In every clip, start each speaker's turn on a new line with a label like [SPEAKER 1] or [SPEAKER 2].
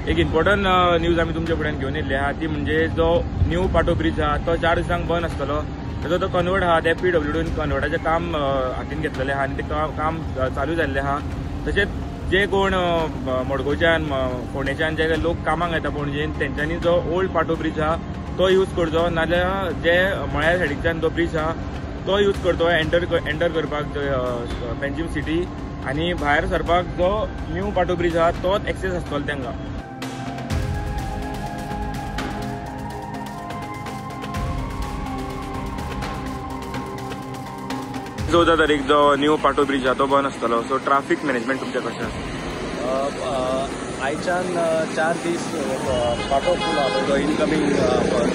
[SPEAKER 1] एक important news आमी तुमच्या फुड्यान घेवन येयल्ली आहा, ती म्हणजे जो न्यू पाटो ब्रिज आहा तो 4 दिसांक बंद आसतलो. ताजो तो कन्वर्ट आहा ते PWDन कन्वर्टाचें काम हातीन घेतलेलें आहा आनी तें काम चालू जाल्लें आहा. तशेंच जे कोण मडगांवच्यान फोंडेच्यान जे लोक कामाक येता पणजेन तेंच्यांनी जो ओल्ड पाटो ब्रिज आहा तो यूज करचो, नाजाल्यार जे मळ्या सायडीच्यान जो ब्रिज आहा तो यूज करचो एंटर करपाक पेंजीम सिटी, आनी भायर सरपाक जो न्यू पाटो ब्रिज आहा तोच एक्सेस आसतलो तांकां. चवदा तारीख जो न्यू पाटो ब्रिज आहा तो बंद आसतलो. सो ट्राफीक मॅनेजमेंट तुमचें कशें आसा?
[SPEAKER 2] आयच्यान 4 दीस पाटो पूल आहा पळय, जो इनकमींग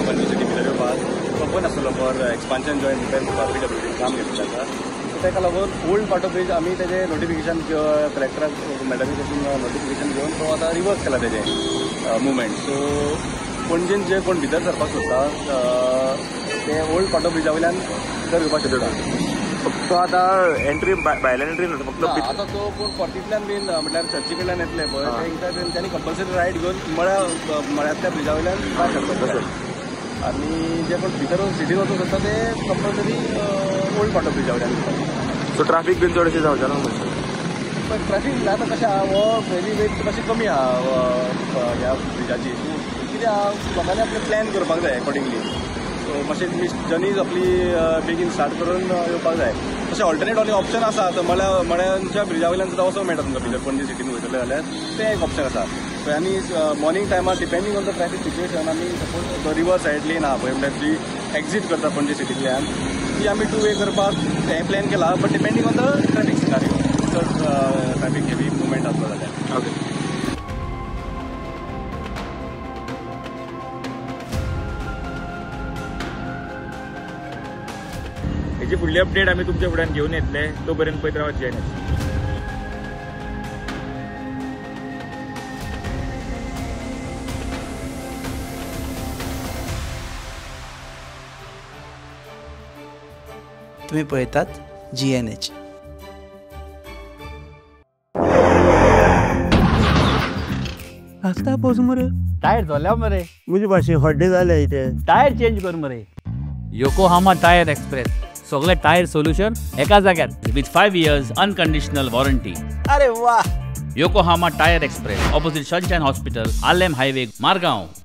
[SPEAKER 2] पणजी सिटी भितर येवपाक तो बंद आसतलो for expansion join repair PWD काम घेतलें आसा. सो ताका लागून ओल्ड पाटो ब्रिज आमी तेजें नोटिफिकेशन कलेक्टराक मॅडमी कडसून नोटिफिकेशन घेवन तो आतां रिवर्स केला तेजें मुवमेंट. सो पणजेन जे कोण भितर सरपाक सोदता ते ओल्ड पाटो ब्रिजा वयल्यान भितर येवपाक शकता.
[SPEAKER 1] तो आतां एंट्री भायल्यान एंट्री ना, फक्त
[SPEAKER 2] आतां तो कोण परतींतल्यान बीन म्हटल्यार चर्ची कडल्यान येतले पळय तेंकां तेंच्यांनी कंपल्सरी रायट घेवन मळ्यांतल्या ब्रिजा वयल्यान भायर सरपाक. आनी जे कोण भितर सिटीन वचूंक सोदता ते कंपल्सरी ओल्ड पाटो ब्रिजा वयल्यान वता.
[SPEAKER 1] सो ट्राफीक बीन चडशें जावचें ना?
[SPEAKER 2] पण ट्राफीक आतां कशें आहा, हो फेरी वेट मातशी कमी आहा ह्या ब्रिजाची. कितें आहा, लोकांनी आपलें प्लॅन करपाक जाय एकॉर्डिंगली. सो मातशें जर्नीज आपली बेगीन स्टार्ट करून येवपाक जाय. तशें ऑल्टरनेट आनी ऑप्शन आसा, तर मळ्यांच्या ब्रिजा वयल्यान सुद्दां वचोंक मेळटा तुमकां भितर पणजी सिटीन वयतले जाल्यार तें एक ऑप्शन आसा. आनी मॉर्निंग टायमार depending on the traffic situation आमी सपोज रिवर सायड लेन आहा पळय, म्हणल्यार जी एक्झीट करता पणजी सिटींतल्यान ती आमी 2 वे करपाक हें प्लॅन केला, but depending on the traffic scenario, चड ट्रॅफिक हेवी मुवमेंट आसलो जाल्यार.
[SPEAKER 1] ओके, हेची फुडली अपडेट आमी तुमच्या फुड्यान घेवन येतले. तो पर्यंत पळयत रावात GNH.
[SPEAKER 3] तुम्ही पळयतात GNH.
[SPEAKER 4] आस्ता पोस मरे
[SPEAKER 5] टायर जाल्या मरे,
[SPEAKER 4] म्हजे भाशेन हड्डे जाले इथे,
[SPEAKER 5] टायर चेंज कर मरे. योकोहामा टायर एक्सप्रेस, सगळे टायर सोल्युशन एका जाग्यार विथ 5 years unconditional warranty.
[SPEAKER 3] अरे वा!
[SPEAKER 5] Yokohama tyre express, opposite Sunshine hospital, Arlem highway, Margao.